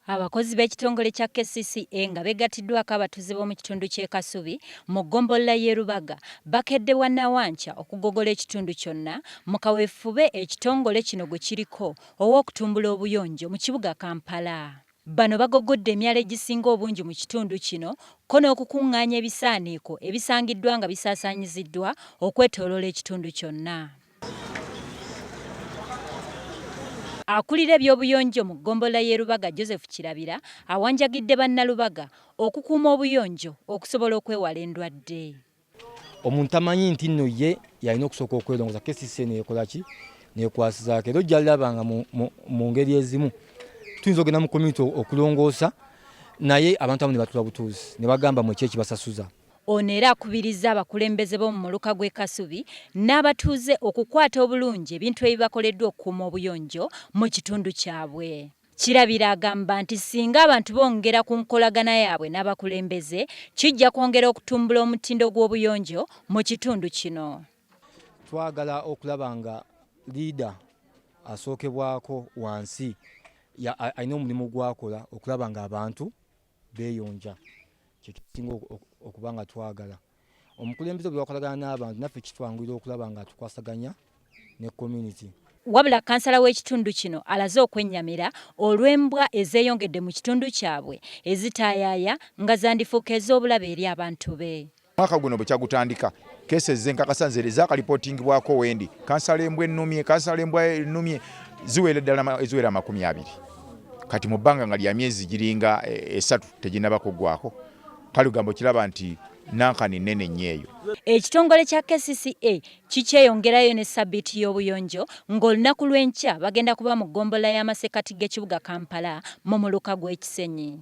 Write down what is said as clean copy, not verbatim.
Abakozi b'ekitongole kya KCCA nga beegattiddwako abatuuze b'omu kitundu ky'e Kasubi mu ggombolola y'e Rubaga bakedde bwannawankya okugogola ekitundu kyonna mu kaweefube ekitongole kino gwe kiriko ow'okutumbula obuyonjo mu kibuga Kampala. Bano bagogodde emyala egisinga obungi mu kitundu kino kko n'okukungaanya ebisaaniiko ebisangiddwa nga bisaasaanyiziddwa okwetooloola ekitundu kyonna. Akulira eby'obuyonjo mu ggombolola y'e Lubaga Joseph Kirabira awanjagidde bannalubaga okukuuma obuyonjo okusobola okwewala endwadde. Omuntu tamanyi nti nno ye yalina okusooka okwelongoosa KCCA neekola ki neekwasizaako era ojja laba nga mu ngeri ezimu tuyinza okugenda mu community okulongoosa naye abantu abamu ne batula butuuzi ne bagamba mwe ki ekibasasuza. Ono era akubirizza abakulembeze b'omu muluka gw'e Kasubi n'abatuuze okukwata obulungi ebintu ebibakoleddwa okukuuma obuyonjo mu kitundu kyabwe. Kirabira agamba nti singa abantu bongera ku nkolagana yaabwe n'abakulembeze kijja kwongera okutumbula omutindo gw'obuyonjo mu kitundu kino. Twagala okulaba nga liida asookebwako wansi alina omulimu gwakola okulaba nga abantu beeyonja kyekisinga okuba nga twagala omukulembeze bwe wakolagana n'abantu naffe kitwanguyira okulaba nga tukwasaganya ne community. Wabula kkansala w'ekitundu kino alaze okwennyamira olw'embwa ezeeyongedde mu kitundu kyabwe ezitaayaaya nga zandifuuka ez'obulabe eri abantu be. Mwaka guno bwe kyagutandika cases zenkakasa nze ezakalipotingibwako wendi kansala embwa ennumye kansala embwa ennumye ziwera ddala eziwera 20 kati mu bbanga nga lya myezi giringa e, esatu teginaba kuggwako kale ogamba okiraba nti nankani nnene nnyo eyo. Ekitongole kya KCCA kikyeyongerayo ne ssabbiiti y'obuyonjo ng'olunaku lw'enkya bagenda kuba mu ggombolola y'amasekkati g'ekibuga Kampala mu muluka gw'e Kisenyi.